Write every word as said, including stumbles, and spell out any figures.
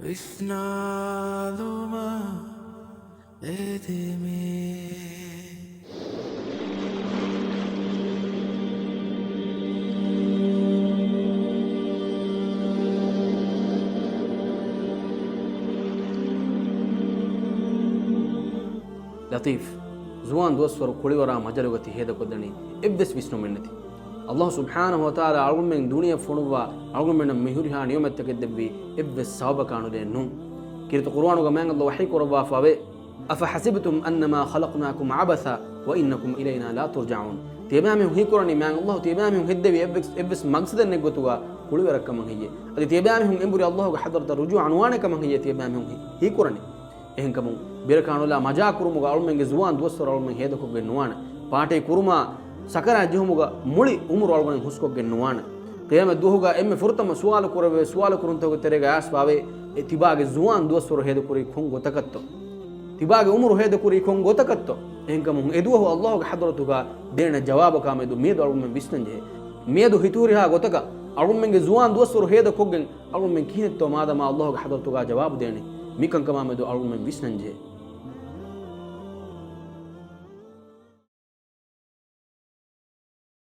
ވިސްނާލުމަށް އެދެމޭ. ލަތީފް، ޒުވާން ދުވަސްވަރު ކުޅިވަރާ މަޖަލުގަ ތި ހޭދަކޮށްދެނީ އެއްވެސް ވިސްނުމެއްނެތި. އައްލާހު ސުބްޙާނަހު ވަތަޢާލާ އަޅުގަނޑުމެން ދުނިޔެއަށް ފޮނުއްވާ އަޅުގަނޑުމެންނަށް މިހުރިހާ ނިޢުމަތްތަކެއް ދެއްވީ އެއްވެސް ސަބަބަކާ ނުދޭން ނޫން. ކީރިތި ޤުރުއާނުގަ މާތް އައްލާހު ވަޙީ ކުރައްވާފަވޭ، أفحسبتم أنما خلقناكم عبثا وإنكم إلينا لا ترجعون. ތިޔަބައިމީހުން ހީކުރަނީ، މާތް އައްލާހު ތިޔަބައިމީހުން ހެއްދެވީ އެއްވެސް، އެއްވެސް މަގްސަދެއް ނެތް ގޮތުގަ ކުޅިވަރަށް ކަމަށް ހެއްޔޭ؟ އަދި ތިޔަބައިމީހުން އެނބުރި އައްލާހުގެ ޙަޟްރަތަށް ރުޖޫޢަ ނުވާނެ ކަމަށް ހެއްޔޭ ތިޔަބައިމީހުން ހީ، ހީކުރަނީ؟ އެހެންކަމުން ބިރަކާނުލާ މަޖާކުރުމުގަ އަޅުމެންގެ ޒުވާން ދުވަސްވަރު އަޅުމެން ހޭދަކޮށްގެން ނުވާނެ. ޕާޓީ ކުރުމާ ސަކަރާތް ޖެހުމުގަ މުޅި އުމުރު އަޅުގަނޑު ހުސްކޮށްގެން ނުވާނެ. ޤިޔާމަތް ދުވަހުގަ އެންމެ ފުރަތަމަ ސުވާލު ކުރެވޭ ސުވާލު ކުރުންތަކުގެ ތެރޭގަ އައިސްފަވޭ، އެ ތިބާގެ ޒުވާން ދުވަސްވަރު ހޭދަކުރީ ކޮން ގޮތަކަށްތޯ؟ ތިބާގެ އުމުރު ހޭދަކުރީ ކޮން ގޮތަކަށްތޯ؟ އެހެންކަމުން އެދުވަހު އައްލާހުގެ ޙަޟްރަތުގަ ދޭނެ ޖަވާބަކާމެދު މިއަދު އަޅުގަނޑުމެން ވިސްނަންޖެހޭ. މިއަދު ހިތުހުރިހާ ގޮތަކަށް އަޅުގަނޑުމެންގެ ޒުވާން ދުވަސްވަރު ހޭދަކޮށްގެން އަޅުގަނޑުމެން ކިހިނެއްތޯ މާދަމާ އައްލާހުގެ ޙަޟްރަތުގަ ޖަވާބު ދޭނީ؟ މިކަންކަމާމެދު އަޅުގަނޑުމެން ވިސްނަންޖެހޭ.